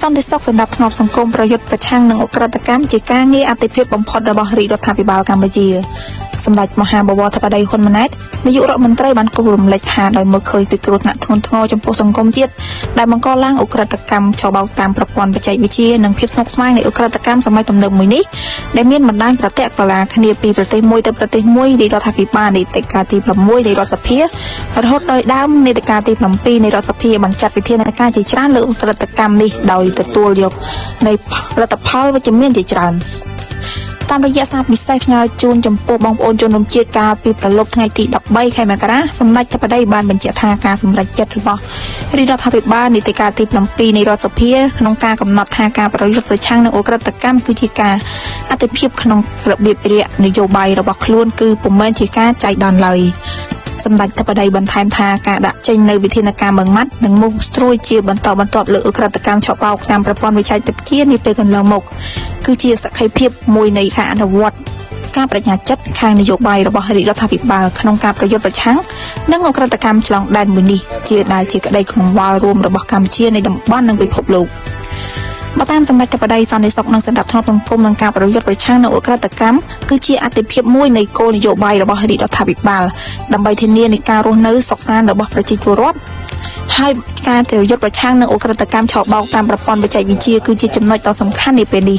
សន្តិសុខសម្រាប់ធ្នាប់សង្គមប្រយុទ្ធប្រឆាំងនឹងឧក្រិដ្ឋកម្មជាការងារអាទិភាពបំផុតរបស់រាជរដ្ឋាភិបាលកម្ពុជាសម្ដេចមហាបវរធិបតីហ៊ុនម៉ាណែតនាយករដ្ឋមន្ត្រីបានគូសរំលេចថាដោយមើលឃើញពីគ្រោះថ្នាក់ធ្ងន់ធ្ងរចំពោះសង្គមជាតិដែលបង្កឡើងឧក្រិដ្ឋកម្មឆបោកតាមប្រព័ន្ធបច្ចេកវិទ្យានិងភាពស្មុគស្មាញនៃឧក្រិដ្ឋកម្មសម័យទំនើបមួយនេះដែលមានបណ្ដាញប្រតិក្រឡាគ្នាពីប្រទេសមួយទៅប្រទេសមួយរាជរដ្ឋាភិបាលនីតិកាលទី6នៃរដ្ឋសភារហូតដល់ដើមនីតិកាលទី7នៃរដ្ឋសភាបានចាត់វិធានការជាច្រើនលើឧក្រិដ្ឋកម្មនេះដោយទទួលយកនៃលទ្ធផលវិជ្ជមានជាច្រើនតាមរយៈសារពិសេសផ្ញើជូនចំពោះបងប្អូនជនរួមជាតិកាលពីប្រលប់ថ្ងៃទី13ខែមករាសម្ដេចធិបតីបានបញ្ជាក់ថាការសម្រេចចិត្តរបស់រាជរដ្ឋាភិបាលនីតិកាលទី7នៃរដ្ឋសភាក្នុងការកំណត់ថាការប្រយុទ្ធប្រឆាំងនឹងឧក្រិដ្ឋកម្មគឺជាការអតិភិបក្នុងរបៀបរាជនយោបាយរបស់ខ្លួនគឺពុំមែនជាការចៃដន្យឡើយសម្ដេចធិបតីបន្ថែមថាការដាក់ចេញនូវវិធានការម៉ឺងម៉ាត់និងមុខស្រួយជាបន្តបន្ទាប់លើឧក្រិដ្ឋកម្មឆបោកតាមប្រព័ន្ធវិច្ឆ័យវិទ្យានាពេលកន្លងមកគឺជាសក្ខីភាពមួយនៃការអនុវត្តការបដិញ្ញាចិត្តខាងនយោបាយរបស់រាជរដ្ឋាភិបាលក្នុងការប្រយុទ្ធប្រឆាំងនឹងឧក្រិដ្ឋកម្មឆ្លងដែនមួយនេះជាដែលជាក្តីកង្វល់រួមរបស់កម្ពុជានៃតំបន់និងពិភពលោកបើតាមសម្ដេចធិបតីសន្តិសុខនិងសន្តិភាពសង្គមនិងការប្រយុទ្ធប្រឆាំងនឹងឧក្រិដ្ឋកម្មគឺជាអតិភិបមួយនៃគោលនយោបាយរបស់រាជរដ្ឋាភិបាលដើម្បីធានានៃការរស់នៅសុខសាន្តរបស់ប្រជាពលរដ្ឋហើយការប្រយុទ្ធប្រឆាំងនឹងឧក្រិដ្ឋកម្មឆបោកតាមប្រព័ន្ធបច្ចេកវិទ្យាគឺជាចំណុចដ៏សំខាន់នាពេលនេះ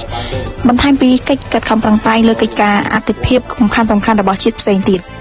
បន្ថែមពីកិច្ចខិតខំប្រឹងប្រែងលើកិច្ចការអតិភិបសំខាន់ៗរបស់ជាតិផ្សេងទៀត។